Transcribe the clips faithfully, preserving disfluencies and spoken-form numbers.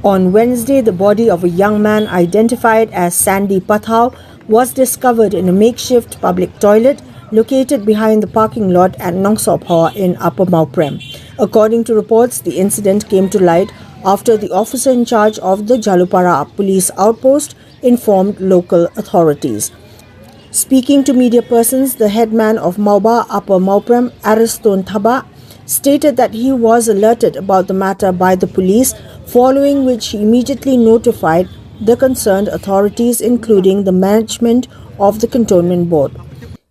On Wednesday, the body of a young man identified as Sandy Pathau was discovered in a makeshift public toilet located behind the parking lot at Nongsophaw in Upper Mawprem. According to reports, the incident came to light after the officer in charge of the Jhalupara police outpost informed local authorities. Speaking to media persons, the headman of Mawba Upper Mawprem, Ariston Thaba, stated that he was alerted about the matter by the police, following which he immediately notified the concerned authorities, including the management of the cantonment board.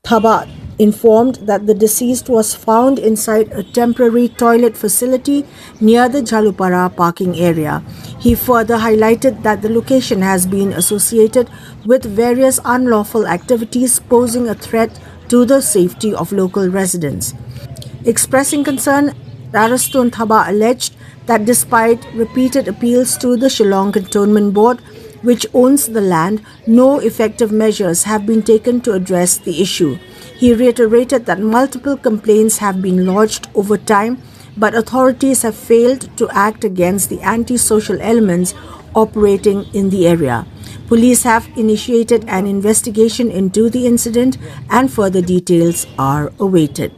Thaba informed that the deceased was found inside a temporary toilet facility near the Jhalupara parking area. He further highlighted that the location has been associated with various unlawful activities posing a threat to the safety of local residents. Expressing concern, Raraston Thaba alleged that despite repeated appeals to the Shillong Cantonment Board, which owns the land, no effective measures have been taken to address the issue. He reiterated that multiple complaints have been lodged over time, but authorities have failed to act against the antisocial elements operating in the area. Police have initiated an investigation into the incident and further details are awaited.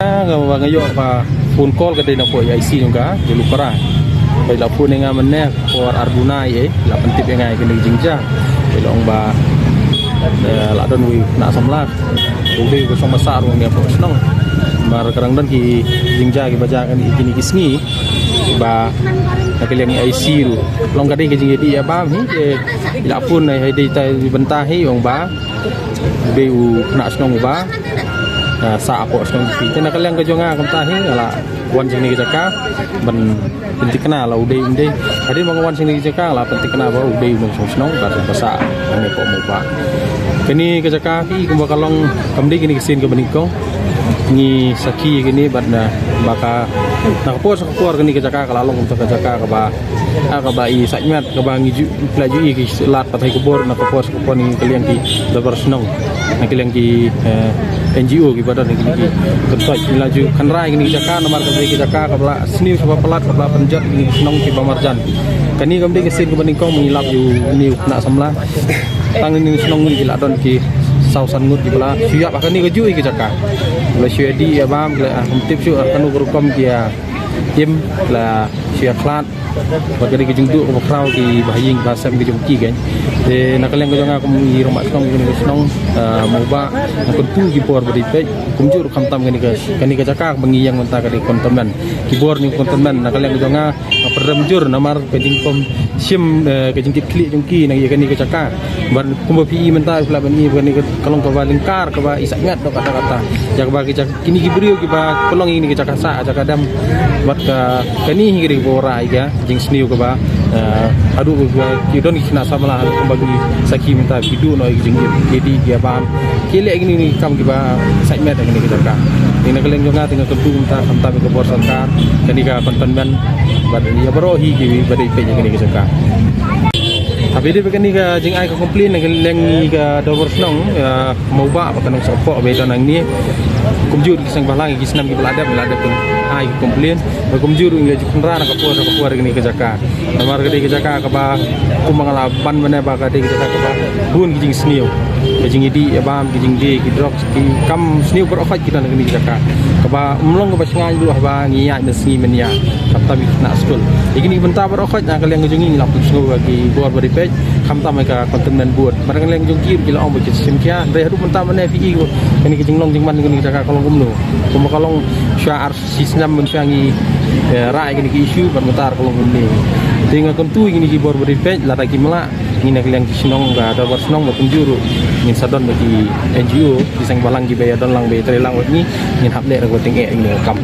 Ka ba nga ïoh ba phone call ka dei na poi I C jong ka Jhalupara. Ba la phone ïa nga mynne por ar bnai, eh, la pyntip ïa nga ïa kane ka jingjia. Ba la ong ba, eh, la don uwei u khynnah samla u dei u shong massah ruh ïa pdeng shnong. Namar ka dang don ki jingjia kiba jia kane kine ki sngi. Ba na ka liang I C ruh long ka dei ka jingïadih ïa bam hi, eh, la phone na hi dei tai bynta hi ong ba dei u khynnah shnong uba, ah, sah hapoh shnong jong phi. Te na ka liang ka jong nga kumta hi nga la wan sha kane ka jaka ban pynthikna la u dei um dei. Hadien ba nga wan sha kane ka jaka nga la pynthikna ba u dei u nongshong shnong bad uba sah hangne hapoh Mawba. Kane ka jaka phi kumba ka long kam dei kane ka sien kaba nyngkong. Ngi sakhi kane bad na ba ka na ka por sha ka por kane ka jaka ka la long kumta ka jaka kaba ha kaba i sait mat kaba ngi ju pla ju i ki lad pathai khubor na ka por sha ka por na ka liang ki dorbar shnong na ka liang ki, eh, N G O kiba don na ki, ki kyntoit ngi la ju kynrai kine ki jaka namar ka dei ki jaka kaba la sniew kaba palat kaba la pynjot kine ki shnong kiba marjan. Kane kam dei ka sien kaba nyngkong ngi lap ïa une u khynnah samla. Tang kine ki shnong ngi ki la don ki saw san ngut kiba la shu ïap ha kane kajuh ki jaka. Ba la shu ïadih ïa bam ki la, ah, ym tip shuh ha kano ka rukom ki ïa im, ki la shu ïa khlad. Bad ka dei ka jingduh kaba khraw kiba ha ïing ba sem ka jong ki kan. Te na ka liang ka jong nga kum i rangbah shnong kane ka shnong, ah, Mawba nga kyntu ki bor ba dei peit kumjuh ruh khamtam kane ka, kane ka jaka ba ngi ïeng mynta ka dei ka containment. Ki bor ni containment na ka liang ka jong nga nga pyrshah jur namar ka jingkom shim, eh, ka jingkitkhlieh jong ki na ïa kane ka jaka. Bad kumba phi i mynta phi lah ban i ba kane ka long kaba lyngkar kaba i sait mat dok kata kata. Ïa kaba ki jaka kine ki briew kiba pynlong ïa kine ki jaka sah jaka dam. Bad ka kane hi ka dei kaba wanrah ïa ka jingsniew kaba, eh, haduh ba ki don ki khynnah samla kumba ki sakhi mynta ki duh noh ïa ki jingim ki dei ki bam. Ki leh kine ki kam kiba sait mat ïa kine ki jaka. Te na ka liang jong nga te nga kyntu mynta khamtam ïa ka bor sorkar kane ka containment bad ïa baroh hi kiba dei peit ïa kine ki jaka. Haba ïadei bad kane ka jingai ka complain na ka liang ka dorbar shnong, eh, Mawba ba ka Nongsohphoh ba ïadon hangne. Kumjuh ki seng bhalang ki snam kiba la dep la dep ai ka complain. Ba kumjuh ruh ngi la ju kynrad na ka por na ka por ïa kane ka jaka. Namar ka dei ka jaka kaba kumba nga la ban mynne ba ka dei ka jaka kaba bun ki jingsniew. Ka jingïadih ïa bam, ki jingdie, ki drugs, ki kam sniew baroh khoit ki don ha kane ka jaka. Kaba ym long kaba shngaiñ ruh haba ngi ïaid mynsngi mynñia. Khamtam ïa ki khynnah skul. Ïa kine ki bynta baroh khoit na ka liang ka jong ngi ngi la pynsngew ïa ki bor ba dei peit. Khamtam ïa ka containment board. Bad na ka liang jong ki ki la ong ba ki shim khia. Hynrei haduh mynta mynne phi i kane ka jinglong jingman kane ka jaka ka long kumno. Kumba ka long sha ar shi snem mynta ngi, eh, rah ïa kine ki issue bad mynta ka long kumne. Te nga kyntu ïa kine ki bor ba dei peit lada kim lah ngi na ka liang ki shnong ka dorbar shnong ba kumjuh ruh ngin sa don bad ki N G O ki seng bhalang kiba ïadon lang ba ïatrei lang bad ngi ngin hap leh da kaba tyngeh ïa kine ki kam.